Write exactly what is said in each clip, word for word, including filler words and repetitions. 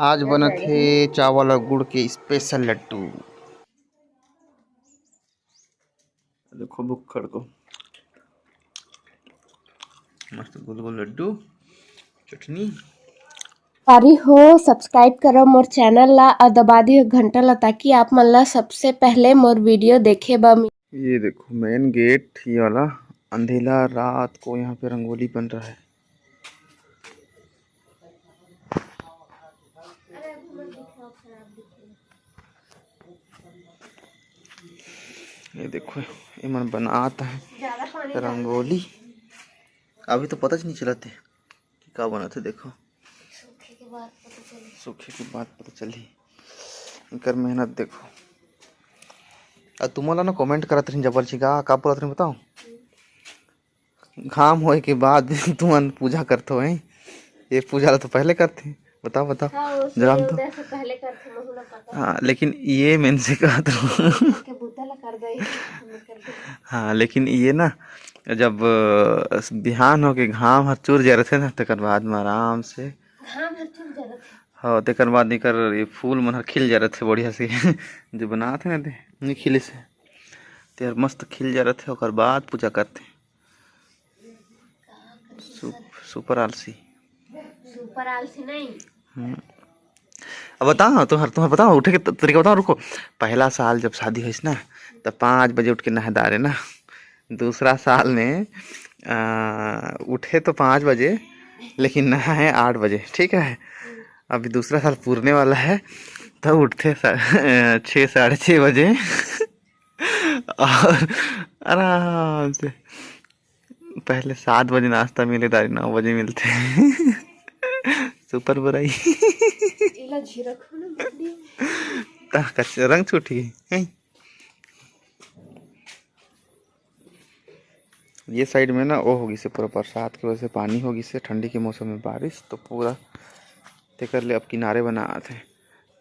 आज बनत हे चावल और गुड़ के स्पेशल लड्डू। देखो भुक्खड़ को मस्त गोल गोल लड्डू, चटनी। अरे हो, सब्सक्राइब करो मोर चैनल ला और दबा दियो घंटा ला, ताकि आप मन ला सबसे पहले मोर वीडियो देखे बर मिले। ये देखो मेन गेट, ये वाला अंधेला रात को यहाँ पे रंगोली बन रहा है। ये देखो, ये मन बनात है रंगोली। अभी तो पता च नहीं चलत हे कि का बनत हे। देखो, सूखे के बाद पता चलही। इनकर मेहनत देखो। अब तुमन ला ना कमेंट करत रहिन जबर जी, का, का बोलत रहिन बताओ? घाम होए के बाद भी तुमन पूजा करथो, हैं? ये पूजा ला तो पहले करथे। बताओ, बताओ। हाँ, वो जवाब दो। सूर्योदय से पहले करथे, महू ला पता। हाँ, लेकिन ये मेन से कहत रहो। के बुता ला कर दे, हम कर दे। हाँ, लेकिन ये ना, जब, अ, बिहान होके घाम हर चुर जा रथे ना, तेकर बाद में आराम से घाम हर चुर जा रथे। हाँ, तेकर बाद एकर ये फूल मन हर खिल जा रथे बढ़िया से। जो बनात हे ना, दे, नहीं खिले से, तेहर मस्त खिल जा रथे, ओकर बाद पूजा करथे। सुप-, सुपर आलसी। सुपर आलसी नहीं। हम्म। अब बताओ, तुम्हार, तुम्हार बताओ, उठे के त-, तरीका बताओ, रुको। पहला साल जब शादी होइस ना, तब पाँच बजे उठ के नहा डारे ना। दूसरा साल में, आ, उठे तो पाँच बजे, लेकिन नहाए आठ बजे, ठीक है? अभी दूसरा साल पूरने वाला है, तब उठथे सा-, छः, साढ़े छः बजे। और आराम से पहले सात बजे नाश्ता मिले, दारी नौ बजे मिलथे। सुपर बुराई। एला झिरक हो ना, बकरी। ता कच-, रंग छूट गई, हैं? ये साइड में ना वो हो गिसे, पूरा बरसात के वजह से पानी हो गिसे, ठंडी के मौसम में बारिश, तो पूरा तेकर ले अब किनारे बनात हे।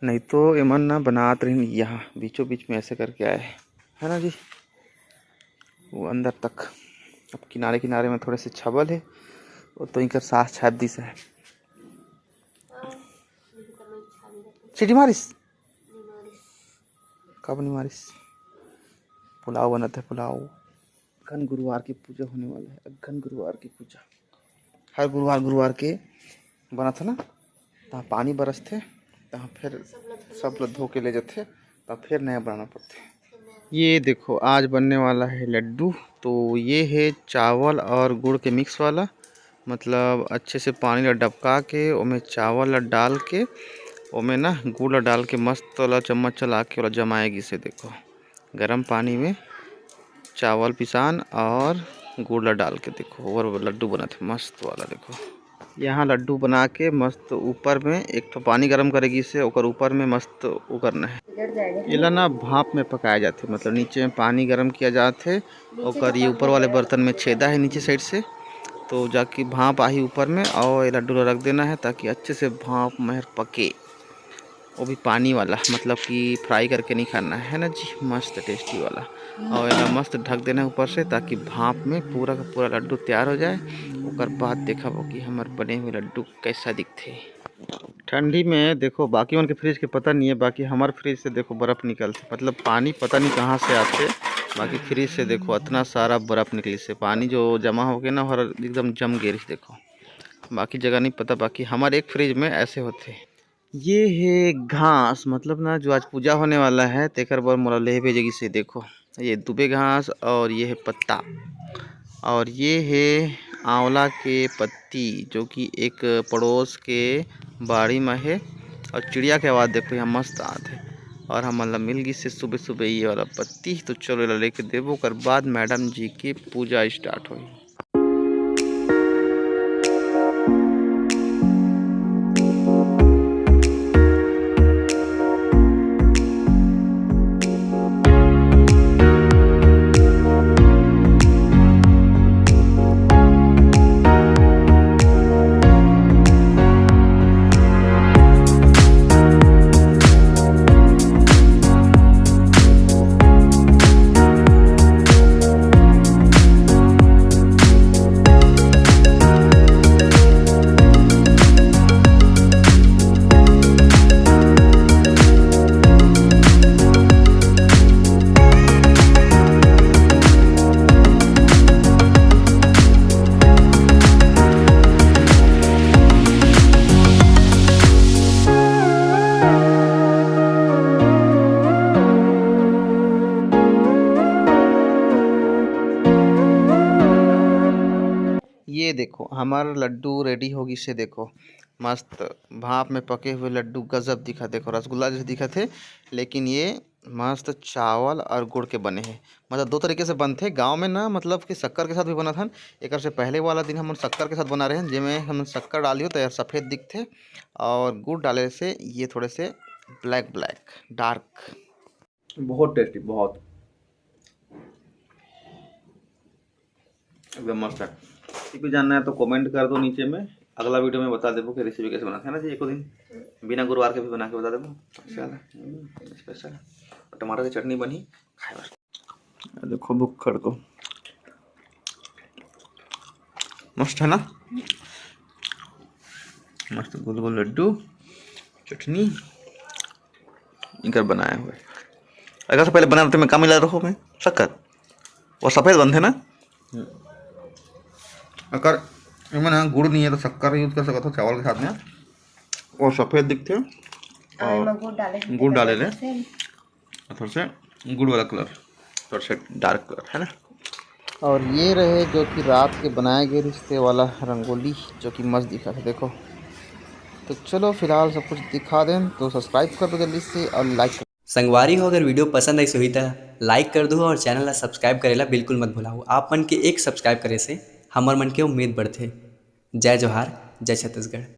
नहीं तो एमन ना बनात रहिन, यहाँ बीचों बीच में ऐसे करके आए हे, है ना जी? वो अंदर तक। अब किनारे किनारे में थोड़े से छबल हे, वो तो इनकर सास छाप दिस हे। सीटी मारिस? कब नहीं मारिस? पुलाव बनत हे, पुलाव। अगहन गुरुवार की पूजा होने वाला है, अगहन गुरुवार की पूजा। हर गुरुवार, गुरुवार के बनत हे ना, तहाँ पानी बरसथे, तहाँ फिर सब ल धो के ले जथे, तहाँ फिर नया बनाना पड़थे। ये देखो, आज बनने वाला है लड्डू। तो ये है चावल और गुड़ के मिक्स वाला, मतलब अच्छे से पानी ला डबका के ओमे चावल ला डाल के ओमे ना गुड़ ला डाल के मस्त ओला चम्मच चला के ओला जमाए गिसे। देखो गरम पानी में चावल पिसान और गुड़ ला डाल के देखो और लड्डू बनत हे मस्त वाला। देखो यहाँ लड्डू बना के मस्त ऊपर में एक ठो पानी गरम करे गिसे, ओकर ऊपर में मस्त वो करना है। एला ना भाप में पकाया जाथे, मतलब नीचे में पानी गरम किया जाथे, ओकर ये ऊपर वाले बर्तन में छेदा है नीचे साइड से, तो जाके भाप आही ऊपर में और ये लड्डू ला रख देना है ताकि अच्छे से भाप में पके। वो भी पानी वाला, मतलब कि फ्राई करके नहीं खाना है ना जी, मस्त टेस्टी वाला। और एला मस्त ढक देना है ऊपर से ताकि भाप में पूरा का पूरा लड्डू तैयार हो जाए। ओकर बाद देखब कि हमर बने हुए लड्डू कैसा दिखथे। ठंडी में देखो, बाकी मन के फ्रिज के पता नहीं है, बाकी हमार फ्रिज से देखो बर्फ निकलथे, मतलब पानी पता नहीं कहाँ से आथे, बाकी फ्रिज से देखो इतना सारा बर्फ निकलिस हे। पानी जो जमा हो गया ना, हर एकदम जम गे रहिस। देखो बाकी जगह नहीं पता, बाकी हमारे एक फ्रिज में ऐसे होथे। ये है घास, मतलब ना जो आज पूजा होने वाला है तेकर बर मोला ले भेजे गिस हे। देखो ये दुबे घास और ये है पत्ता और ये है आंवला के पत्ती, जो कि एक पड़ोस के बाड़ी में है। और चिड़िया के आवाज़ देखो यहाँ मस्त आत है। और हमन ला मिल गिस हे सुबह सुबह ये वाला पत्ती, तो चलो एला लेके देबो, ओकर बाद मैडम जी के पूजा स्टार्ट होही। देखो, हमर लड्डू रेडी हो गिस हे। देखो, मस्त भाप में पके हुए लड्डू, गजब दिखत। देखो, रसगुल्ला जैसे दिखत हे, लेकिन ये मस्त चावल और गुड़ के बने हे। मतलब, दो तरीके से बनथे। गाँव में ना, मतलब कि शक्कर के साथ भी बनत हन। एकर से पहले वाला दिन हमन शक्कर के साथ बना रहे हन, जेमे हमन शक्कर डालियो त यार सफेद दिखथे, और गुड़ डाले से ये थोड़े से ब्लैक ब्लैक, डार्क। बहुत टेस्टी, बहुत, एकदम मस्त है। रेसिपी जानना है तो कमेंट कर दो नीचे में, अगला वीडियो में बता देबो कि रेसिपी कैसे बनाते हैं ना जी। एको दिन बिना गुरुवार के भी बना के बता देबो। स्पेशल, हम्म, स्पेशल। और टमाटर की चटनी बनी, खाए बस। देखो भुक्खड़ को, मस्त है ना, मस्त गोल गोल लड्डू, चटनी, इनकर बनाए हुए। अगर से पहले बनाते में का मिला रखो मैं? शक्कर। वो सफेद बनथे ना? अगर एमन ह गुड़ नहीं है तो शक्कर यूज कर सकत हो चावल के साथ में। वो सफेद दिखथे और एमा गुड़ डाले हे, गुड़ डाले ले। से और थोड़ा से गुड़ वाला कलर, थोड़ा से डार्क कलर है ना। और ये रहे जो कि रात के बनाए गए रिश्ते वाला रंगोली, जो कि मस्त दिखा था। देखो, तो चलो फिलहाल सब कुछ दिखा दें, तो सब्सक्राइब कर दो जल्दी से और लाइक कर। संगवारी हो, अगर वीडियो पसंद आइस होही त लाइक कर दो और चैनल ला सब्सक्राइब करेला बिल्कुल मत भुलाओ। आप मन के एक सब्सक्राइब करे से हमर मन के उम्मीद बढ़थे। जय जोहार, जय छत्तीसगढ़।